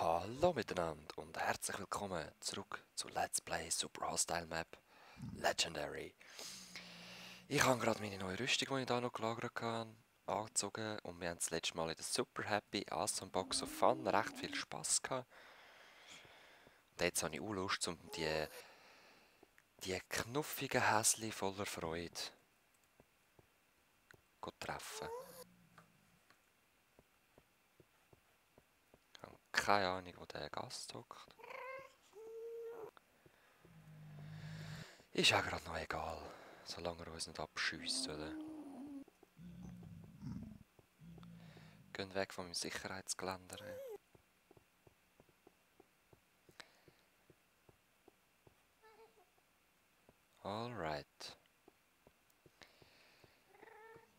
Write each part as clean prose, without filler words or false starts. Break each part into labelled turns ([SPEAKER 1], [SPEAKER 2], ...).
[SPEAKER 1] Hallo miteinander und herzlich willkommen zurück zu Let's Play Super Hostile Map Legendary. Ich habe gerade meine neue Rüstung, die ich hier noch gelagert habe, angezogen und wir haben das letzte Mal in der Super Happy Awesome Box of Fun recht viel Spass gehabt. Und jetzt habe ich auch Lust, um die knuffigen Häschen voller Freude zu treffen. Ich habe keine Ahnung, wo der Gast hockt. Ist ja gerade noch egal, solange er uns nicht abschießt, oder? Gehen weg von meinem Sicherheitsgeländer. Alright.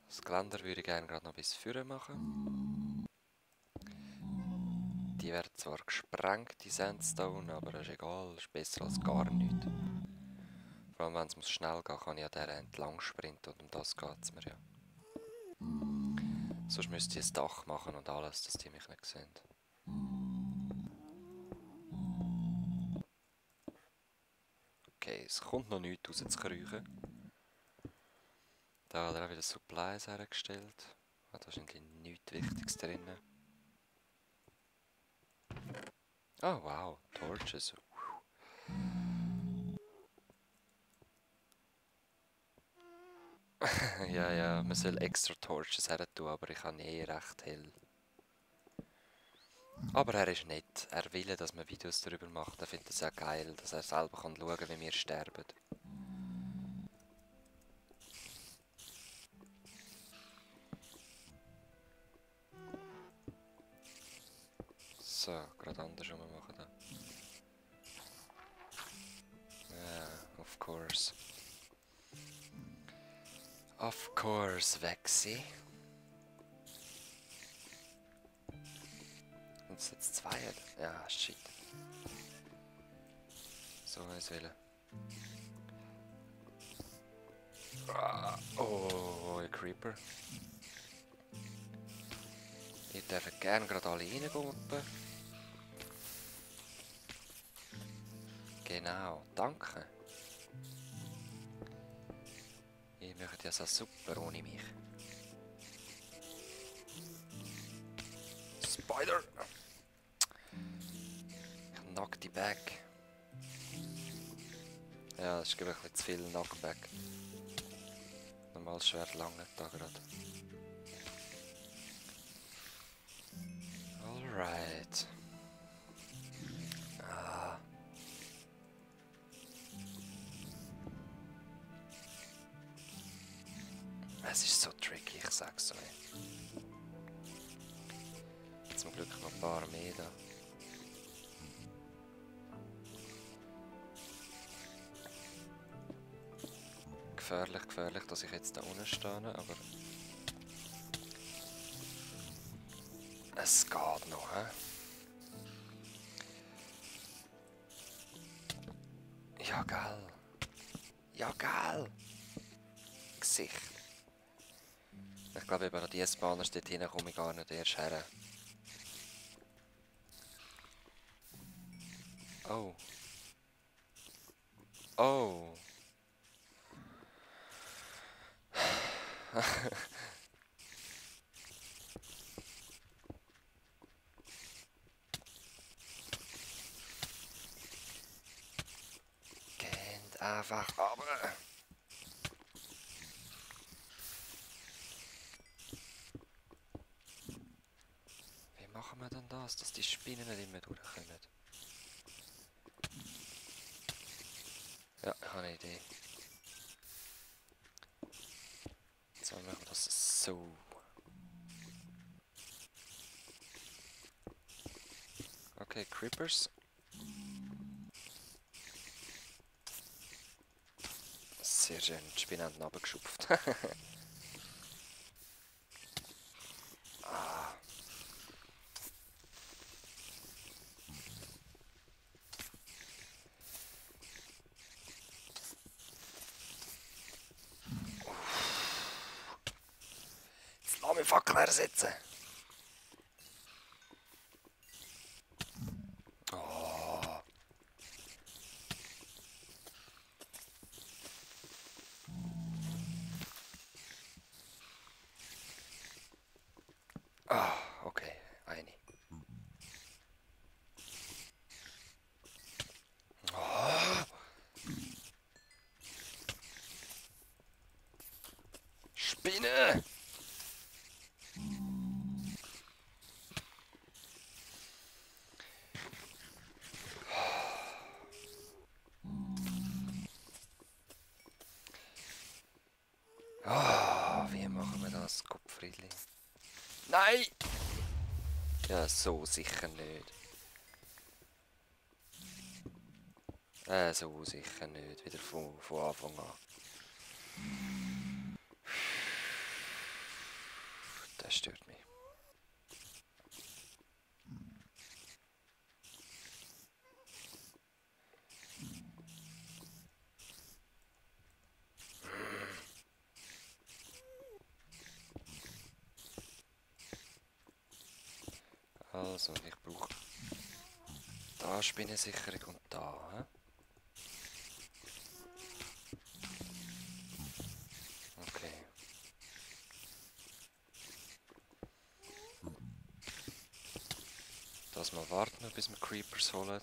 [SPEAKER 1] Das Geländer würde ich gerne gerade noch bis vorne machen. Die werden zwar gesprengt, die Sandstone, aber das ist egal, das ist besser als gar nichts. Vor allem wenn es schnell gehen kann ich an der entlang sprinten und um das geht es mir ja. Sonst müsste ich ein Dach machen und alles, dass die mich nicht sehen. Okay, es kommt noch nichts rauszukriechen. Da hat er auch wieder Supplies hergestellt. Hat wahrscheinlich nichts Wichtiges drin. Oh wow, Torches. Ja, man soll extra Torches her tun, aber ich habe eh recht hell. Aber er ist nett. Er will, dass man Videos darüber macht. Er findet es auch geil, dass er selber kann schauen kann, wie wir sterben. So, gerade andersrum machen da. Ja, of course. Of course, weg sie. Und es jetzt zwei. Ja, shit. So, was will. Oh, ein Creeper. Ich darf gerne gerade alle reingumpen. Genau, danke. Ihr macht ja so super ohne mich. Spider! Ich knock die back. Ja, das ist glaube ich ein bisschen zu viel Knockback. Normal Schwert lange da gerade. Alright. Ah. Es ist so tricky, ich sag's euch. Zum Glück noch ein paar mehr da. Gefährlich, dass ich jetzt da unten stehe, aber... Es geht noch, hä? Ja, gell. Ja, gell. Gesicht. Ich glaube, über die S-Bahners dort hinten komme ich gar nicht erst her. Oh. Oh. Geht einfach runter. Wie machen wir denn das, dass die Spinnen nicht immer durchkommen? Ja, ich habe eine Idee. Jetzt machen wir das so. Okay, Creepers. Sehr schön, die Spinnen haben runtergeschupft. Ah. Jetzt lass mich Fackel ersetzen. Spinne! Ah, wie machen wir das, Gottfriedli? Nein! Ja, so sicher nicht. So sicher nicht. Wieder von Anfang an. Das stört mich. Also, ich brauche da Spinnensicherung und da. He? Okay. Das mal warten, bis wir Creepers holen.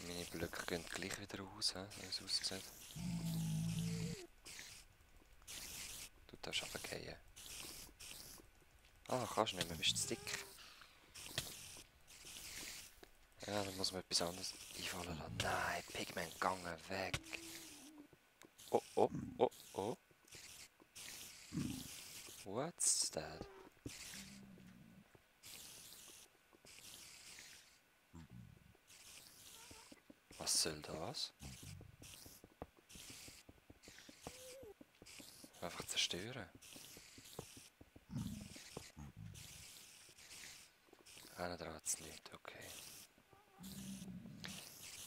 [SPEAKER 1] Meine Blöcke gehen gleich wieder raus, wie es aussieht. Du darfst aber gehen. Ah, kannst nicht mehr, bist zu dick. Ja, dann muss man etwas anderes einfallen lassen. Nein, Pigment gegangen, weg. Oh, oh, oh, oh. What's that? Was soll das? Einfach zerstören. Einer dran hat's nicht, okay.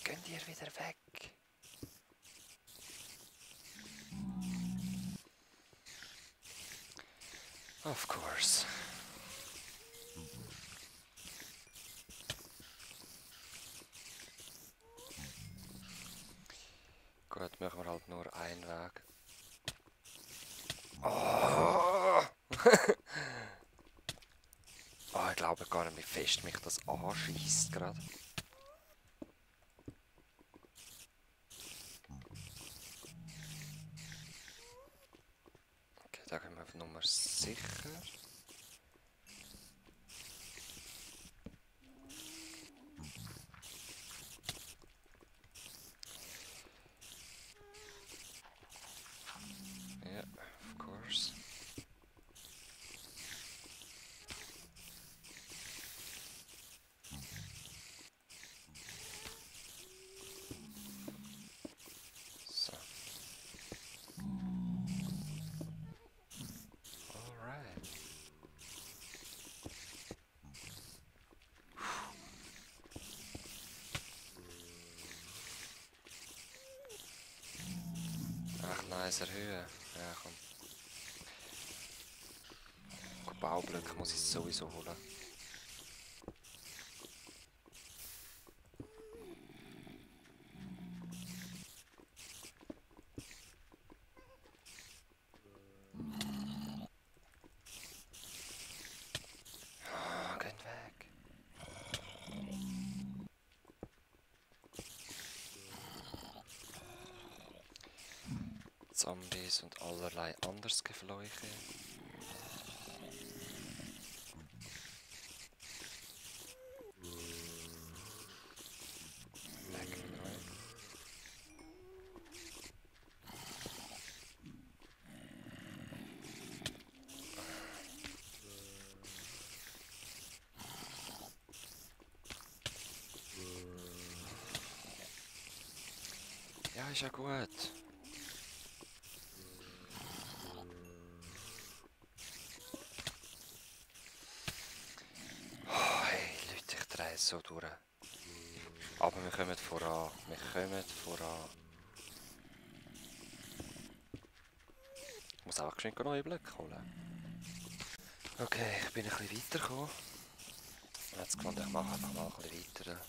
[SPEAKER 1] Geht ihr wieder weg? Of course. Gut, machen wir halt nur einen Weg. Oh! Oh, ich glaube gar nicht, wie fest mich das anschießt gerade. Okay, da gehen wir auf Nummer sicher. Ja, of course. So. Alright. Ach, nice erhöhen. Ja, komm. Baublöcke muss ich sowieso holen. Ah, geht weg. Zombies und allerlei anderes Gefleuche. Weg mit euch. Ja, ist ja gut. Oh, hey, Leute, ich drehe es so durch. Aber wir kommen voran. Wir kommen voran. Ich muss auch geschwind neue Blöcke holen. Okay, ich bin ein bisschen weitergekommen. Jetzt gefunden, ich mache einfach mal ein bisschen weiter.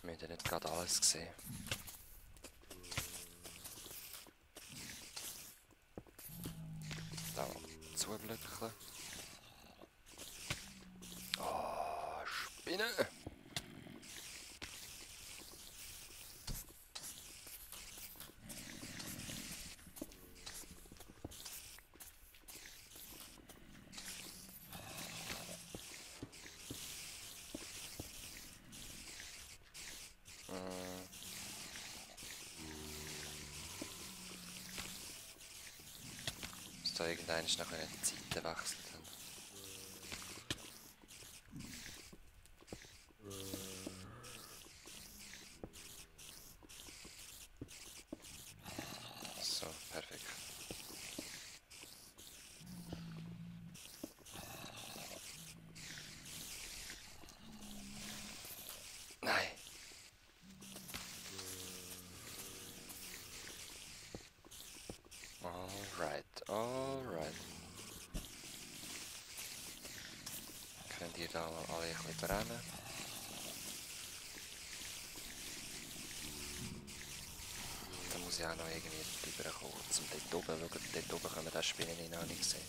[SPEAKER 1] Wir haben ja nicht gerade alles gesehen. Da, 2 Blöcke. Oh, rein. So, irgendwann ist nachher die Seite wechselt. So, perfekt. Nein. Alright. Könnt ihr da mal alle ein bisschen rennen? Da muss ich auch noch irgendwie drüber kommen. Zum dort oben, schaut, dort oben können wir das Spinnen noch nicht sehen.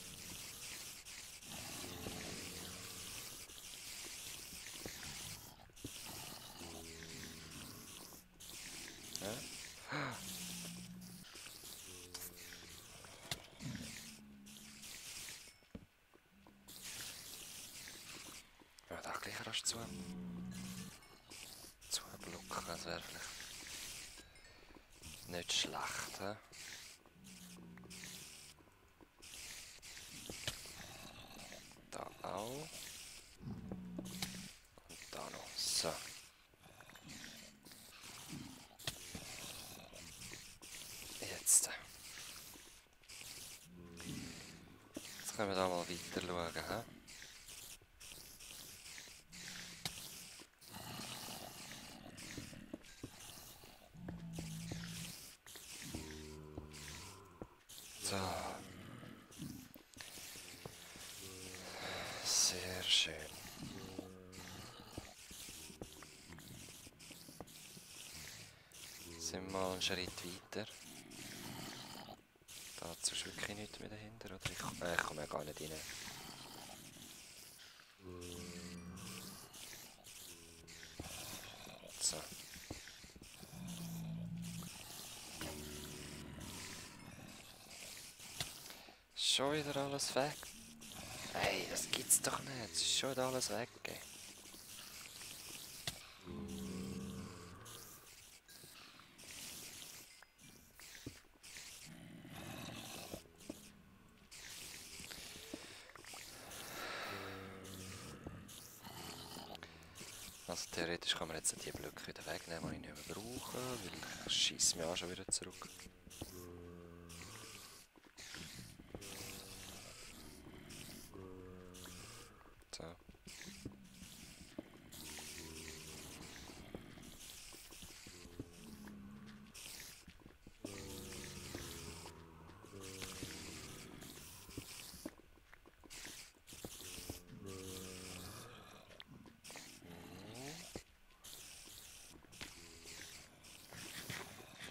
[SPEAKER 1] Ja? Ja, da gleich rasch zu. Zublocken, das wäre vielleicht nicht schlecht. He? Da auch. Und da noch. So. Jetzt. Jetzt können wir da mal weiter schauen. He? So. Sehr schön. Sind wir mal einen Schritt weiter. Dazu ist wirklich nichts mehr dahinter, oder? Ich komme ja gar nicht rein. So. Schon wieder alles weg? Hey, das gibt's doch nicht. Es ist schon wieder alles weg. Also theoretisch kann man jetzt die Blöcke wieder wegnehmen, die ich nicht mehr brauche, weil ich schieße mich auch schon wieder zurück. So.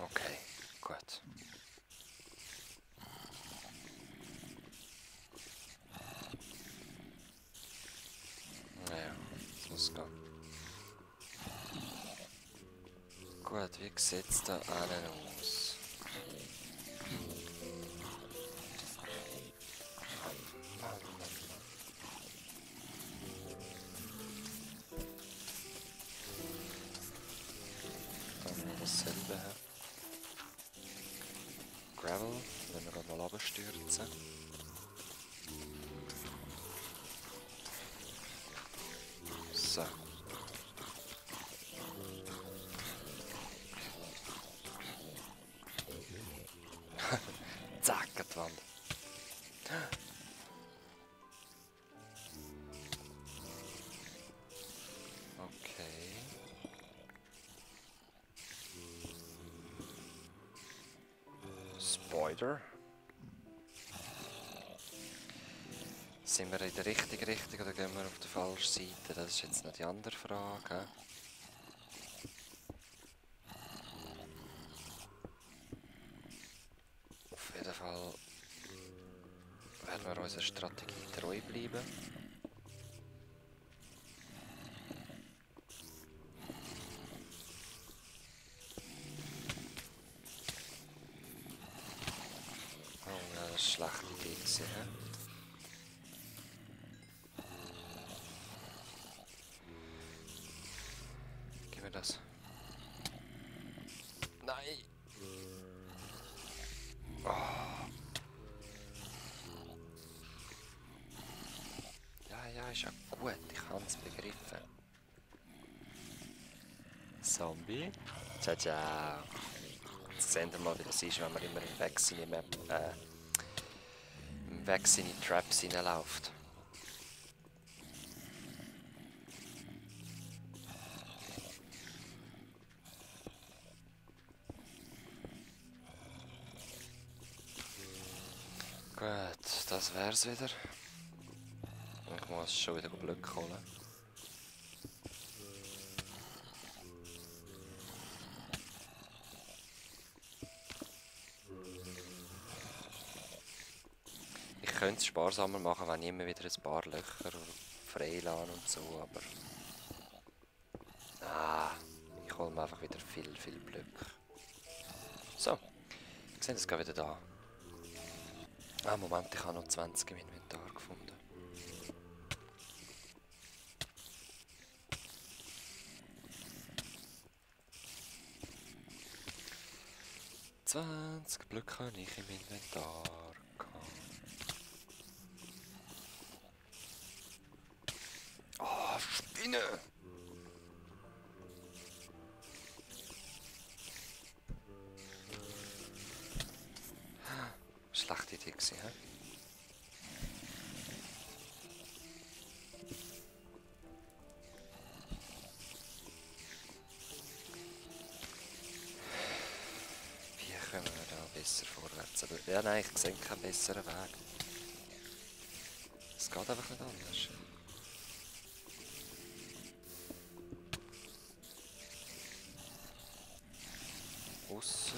[SPEAKER 1] Okay, gut. Naja, das muss gehen. Gut, wie sieht es da innen aus? Dann dasselbe her. Gravel, wenn wir gerade mal runterstürzen. So. Zack, die Wand. Okay. Spider. Sind wir in der richtigen Richtung oder gehen wir auf die falsche Seite? Das ist jetzt noch die andere Frage. Auf jeden Fall werden wir unserer Strategie treu bleiben. eine schlechte Idee gewesen, hä? Gib mir das. Nein! Oh. Ja, ist ja gut, ich habe es begriffen. Zombie. Ciao, ciao. Jetzt sehen wir mal, wie das ist, wenn man immer im Weg seine Traps reinläuft. Gut, das wär's wieder. Ich muss schon wieder Glück holen. Ich könnte es sparsamer machen, wenn ich immer wieder ein paar Löcher freilasse und so, aber... ich hole mir einfach wieder viel Glück. So, wir sehen es gerade wieder da. Moment, ich habe noch 20 im Inventar gefunden. Glück habe ich im Inventar gehabt. Spinne! Schlechte Idee gewesen, hä? Wie kommen wir da besser vorwärts? Aber ja, nein, ich sehe keinen besseren Weg. Es geht einfach nicht anders. Ausser,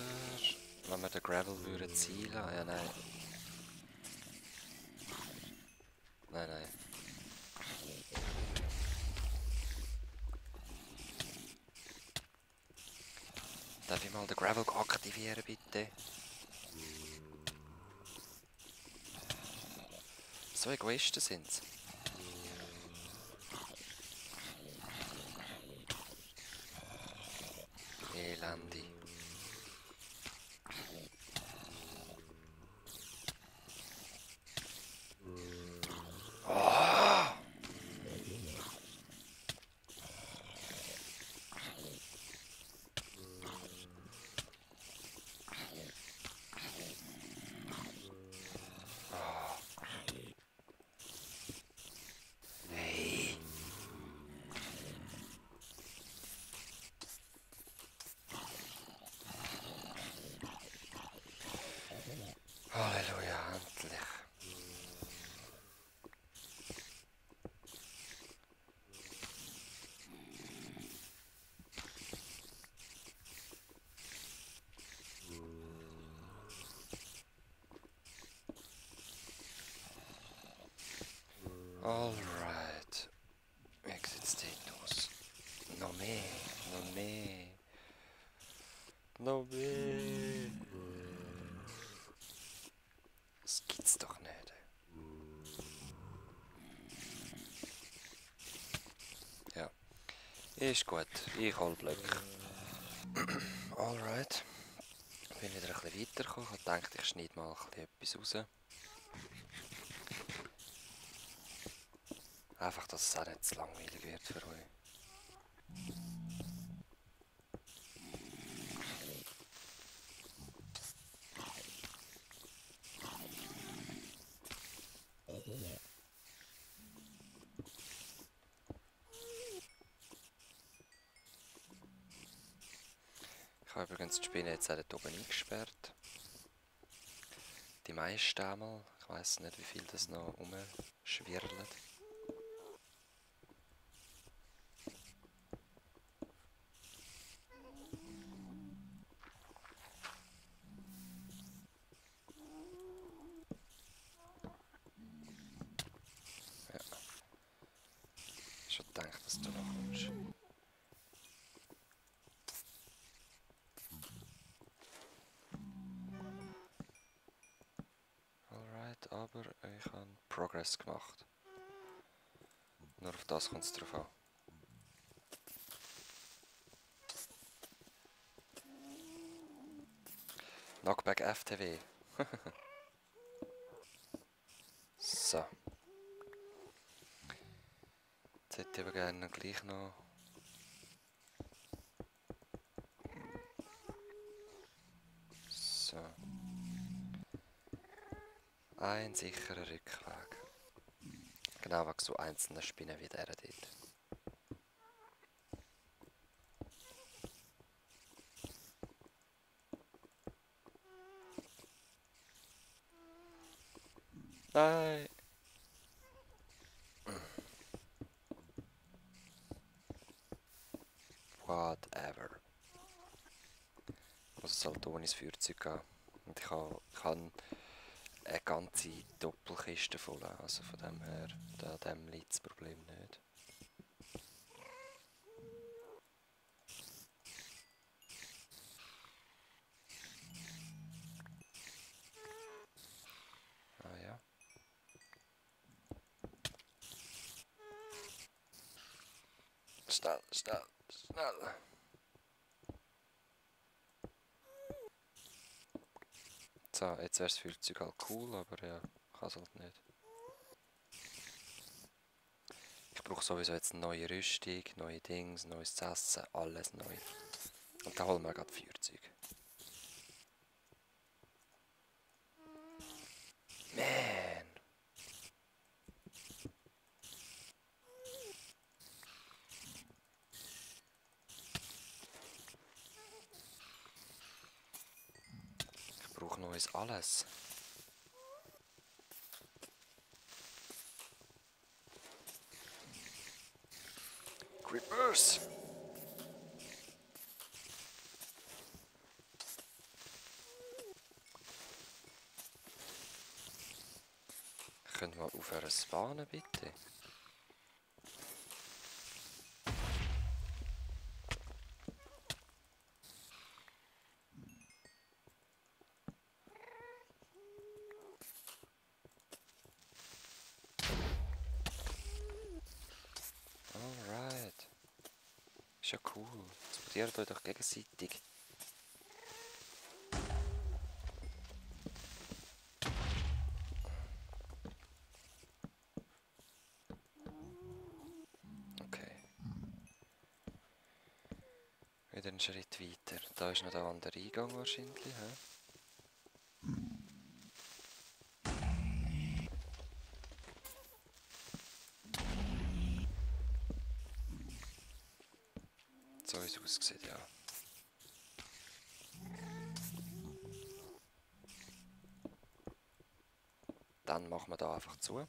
[SPEAKER 1] wenn wir den Gravel würden ziehen lassen. Ja, nein. Nein. Darf ich mal den Gravel aktivieren, bitte? So Egoisten sind's. Elende. Hey. Halleluja, endlich. Alright. Exit Status. Noch mehr. Das gibt's doch nicht. Ja. Ist gut. Ich hol Glück. Alright. Bin wieder ein bisschen weitergekommen. Ich dachte, ich schneide mal etwas raus. Einfach, dass es auch nicht zu langweilig wird für euch. Ich habe übrigens die Spinne jetzt auch dort oben eingesperrt. Die meisten einmal. Ich weiss nicht, wie viel das noch rumschwirrt. Ja. Schon gedacht, dass du noch kommst. aber ich habe Progress gemacht. Nur auf das kommt es drauf an. Knockback FTW. So. Jetzt hätte ich aber gerne gleich noch... So. Ein sicherer Rückweg. Genau wegen so einzelnen Spinnen wie der dort. Nein! Whatever. Ich muss es halt ohne das Feuerzeug gehen. Und ich habe eine ganze Doppelkiste voll. Also von dem her, an dem liegt das Problem nicht. Ah ja. Schnell, schnell, schnell. So, jetzt wäre das Feuerzeug halt cool, aber ja, kann es halt nicht. Ich brauche sowieso jetzt eine neue Rüstung, neue Dings, neues zu essen, alles neu. Und da holen wir gerade Feuerzeug. Man! Ich brauche neues alles. Creepers! Könnt ihr mal aufhören zu spawnen, bitte? Alright. Ist ja cool. Explodiert euch doch gegenseitig. Okay. Wieder einen Schritt weiter. Da ist noch der andere Eingang wahrscheinlich, hä? So wie es aussieht, ja. Dann machen wir da einfach zu.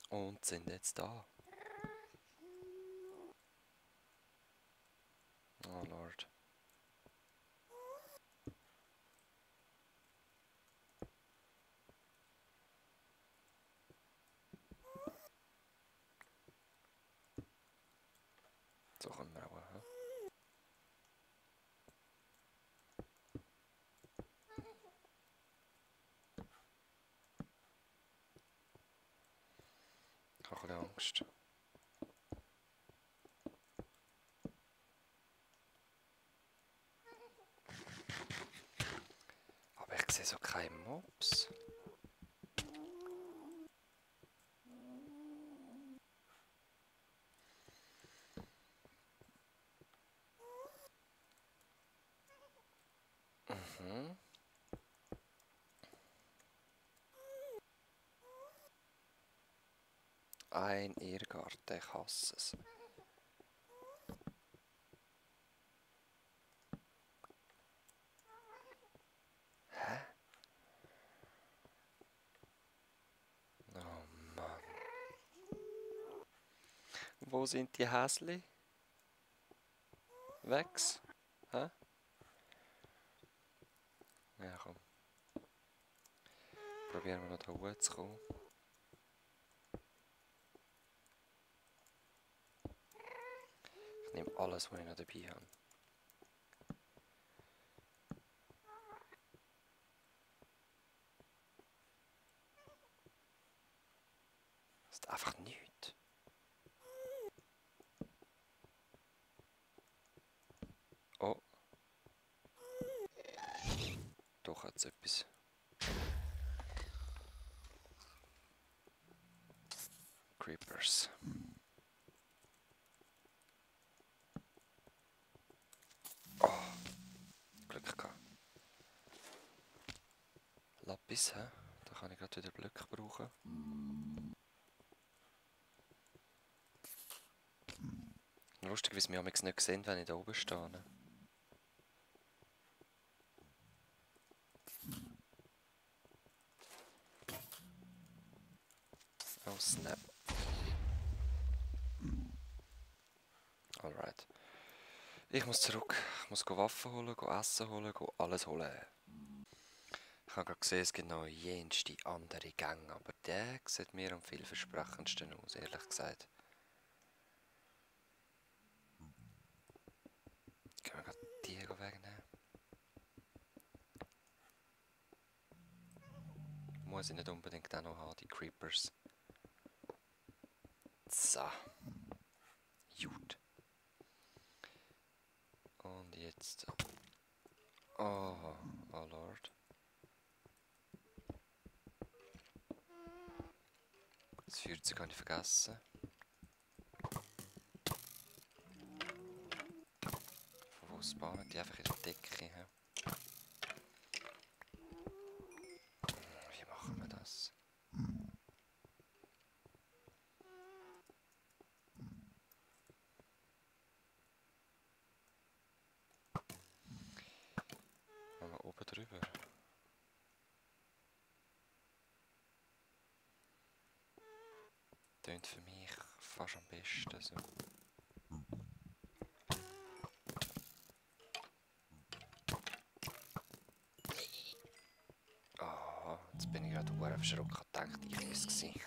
[SPEAKER 1] Und sind jetzt da. Oh Lord. So können wir auch. Hä? Ich habe ein bisschen Angst. Aber ich sehe so keine Mobs. Mhm. Ein Irrgarten, ich hasse es. Hä? Oh Mann. Wo sind die Häsli? Wegs? Hä? Ja, komm. Probieren wir noch da hochzukommen. Ich nehme alles, was ich noch dabei habe. macht einfach nichts. Oh. Doch hat es etwas. Creepers. Oh, Glück gehabt. Lapis, hä? Da kann ich gerade wieder Blöcke brauchen. Lustig, wie es mich nicht sehen, wenn ich da oben stehe. Oh, snap. Alright. Ich muss zurück. Ich muss Waffen holen, Essen holen, alles holen. Ich habe gerade gesehen, es gibt noch jenste andere Gänge, aber der sieht mir am vielversprechendsten aus, ehrlich gesagt. Können wir gerade die wegnehmen? Muss ich nicht unbedingt auch noch haben, die Creepers. So. Gut. Und jetzt... Oh, oh Lord. Das Feuerzeug habe ich vergessen. Von wo spawnen die einfach in der Decke? He? Wie machen wir das? Machen wir oben drüber. Tönt für mich fast am besten so. Oh, jetzt bin ich gerade verschrocken und dachte, ich war es gewesen.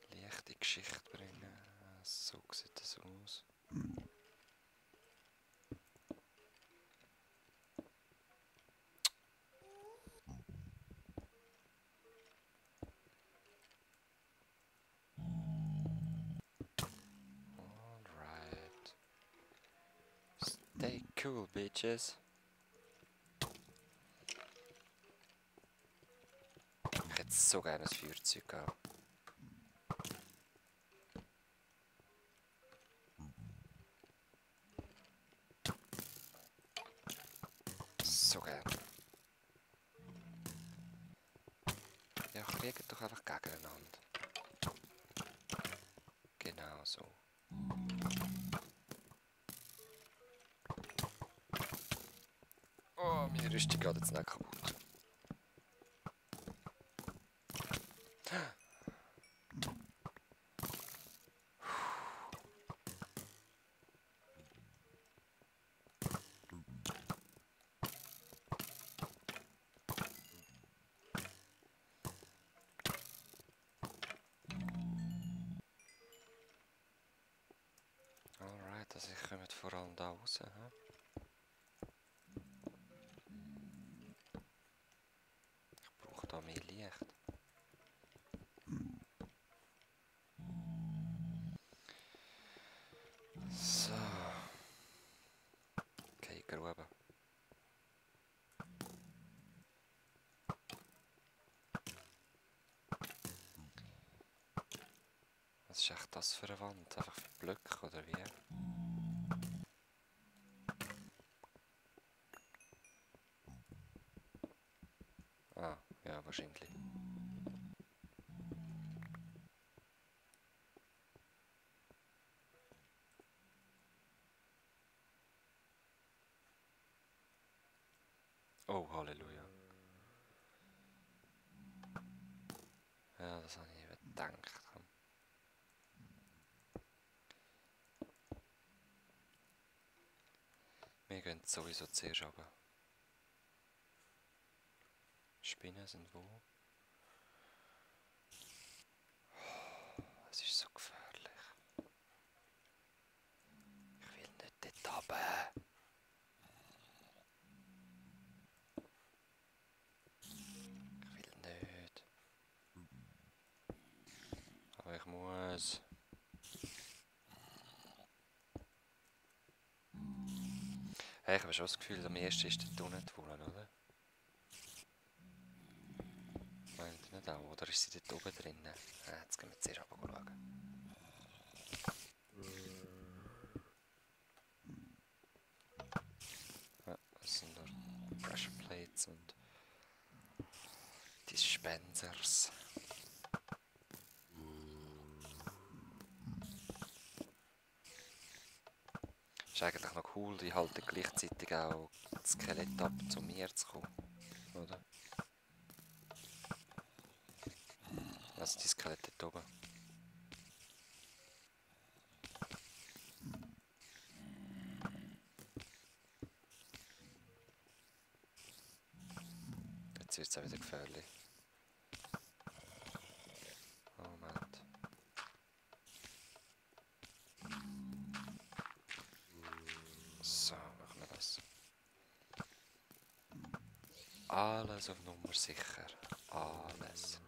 [SPEAKER 1] Leichte Geschichte bringen. So sieht das aus. Alright. Stay cool, bitches. Ich hätte so gerne ein Feuerzeug gehabt. So gerne. Ja, kriegt doch einfach gegeneinander. Genau so. Oh, meine Rüstung geht jetzt nicht kaputt. Alright, also ich komme vor allem da raus. He? Ich brauche da mehr Licht. So. Okay, Grube. Was ist echt das für eine Wand? Einfach für Blöcke oder wie? Ah, ja, wahrscheinlich. Oh, Halleluja. Ja, das habe ich eben gedacht. Wir gehen sowieso zuerst runter. Spinnen sind wo? Es ist so gefährlich. Ich will nicht dort runter. Ich will nicht. Aber ich muss. Hey, ich habe schon das Gefühl, am ersten ist dort unten die Wolle, oder? Meint ihr nicht auch? Oder ist sie dort oben drinnen? Jetzt gehen wir zuerst runter schauen. Ja, das sind nur Pressure Plates und Dispensers. Ist eigentlich noch cool, die halten gleichzeitig auch das Skelett ab, zu mir zu kommen, oder? Also die Skelette dort oben. Jetzt wird es auch wieder gefährlich. Moment. So, machen wir das. Alles auf Nummer sicher. Alles.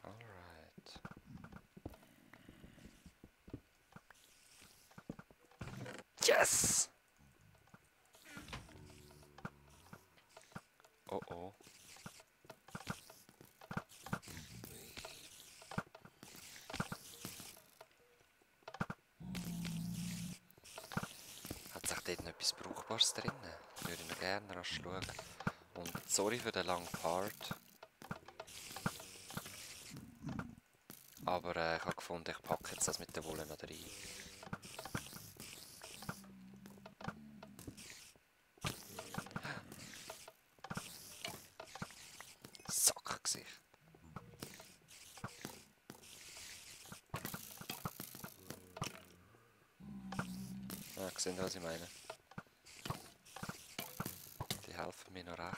[SPEAKER 1] Alright. Yes! Oh oh. Hat sich dort noch etwas Brauchbares drin? Würde ich noch gerne rasch schauen. Und sorry für den langen Part. Aber ich habe gefunden, ich packe jetzt das mit der Wolle noch rein. Sackgesicht. Ja, seht ihr, was ich meine? Die helfen mir noch recht.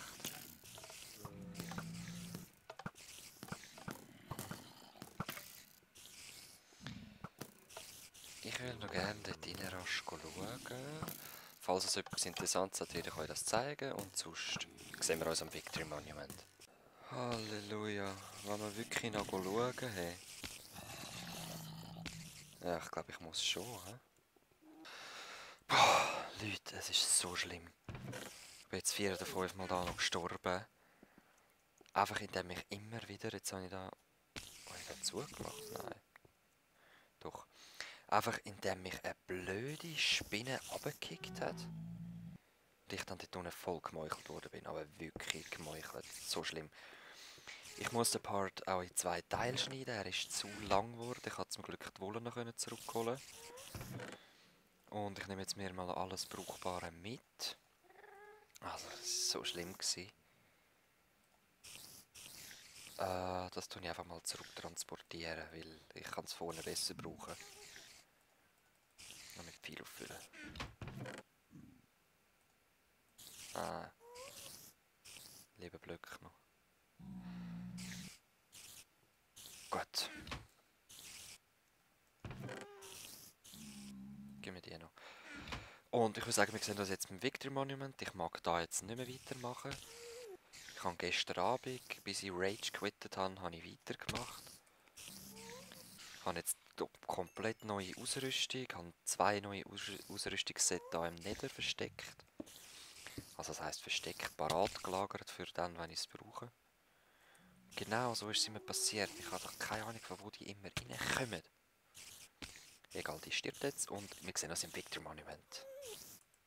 [SPEAKER 1] Ich will noch gerne dort rein rasch schauen. Falls es etwas Interessantes hat, werde ich euch das zeigen. Und sonst sehen wir uns am Victory Monument. Halleluja. Wenn wir wirklich noch schauen, hey. Ja, ich glaube, ich muss schon, hä? Boah, Leute, es ist so schlimm. Ich bin jetzt 4 oder 5 Mal da noch gestorben. Einfach indem ich immer wieder, jetzt habe ich da... Habe ich da zugemacht? Nein. Doch. Einfach indem mich eine blöde Spinne runtergekickt hat. Und ich dann dort unten voll gemeuchelt worden bin. Aber wirklich gemeuchelt. So schlimm. Ich muss den Part auch in 2 Teile schneiden. Er ist zu lang geworden. Ich konnte zum Glück die Wolle noch zurückholen. Und ich nehme jetzt mir mal alles Brauchbare mit. Also, das war so schlimm. Das tue ich einfach mal zurücktransportieren, weil ich kann es vorne besser brauchen. Noch mit viel auffüllen. Lieber Blöcke noch. Gut. Gib mir die noch. Und ich würde sagen, wir sehen uns jetzt beim Victory Monument. Ich mag da jetzt nicht mehr weitermachen. Ich habe gestern Abend, bis ich Rage quittet habe, habe ich weitergemacht. Ich habe jetzt komplett neue Ausrüstung, habe 2 neue Ausrüstungssets hier im Nether versteckt. Also das heisst versteckt, parat gelagert für dann, wenn ich es brauche. Genau so ist es immer passiert. Ich habe doch keine Ahnung, von wo die immer reinkommen. Egal, die stirbt jetzt und wir sehen uns im Victory Monument.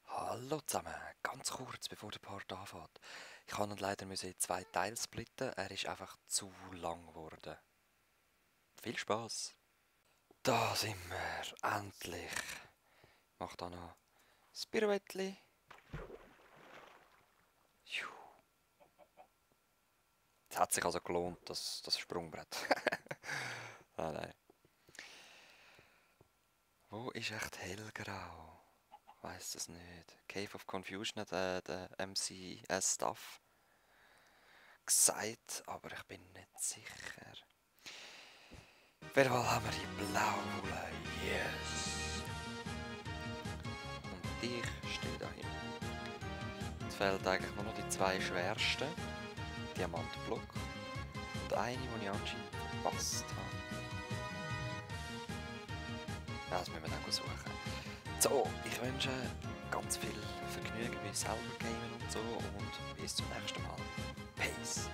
[SPEAKER 1] Hallo zusammen, ganz kurz bevor der Part anfängt. Ich kann ihn leider in 2 Teile splitten, er ist einfach zu lang geworden. Viel Spaß! Da sind wir, endlich! Mach da noch das Pirouettli. Es hat sich also gelohnt, das Sprungbrett. Ah, nein. Wo ist echt hellgrau? Weiß es nicht. Cave of Confusion hat der MCS-Stuff gesagt, aber ich bin nicht sicher. Auf jeden Fall haben wir die blaue. Yes! Und ich stehe da hin. Jetzt fehlen eigentlich nur noch die zwei schwersten. Diamantblock. Und eine, die ich anscheinend verpasst habe. Ja, das müssen wir dann suchen. So, ich wünsche ganz viel Vergnügen beim selber Gamen und so und bis zum nächsten Mal. Peace!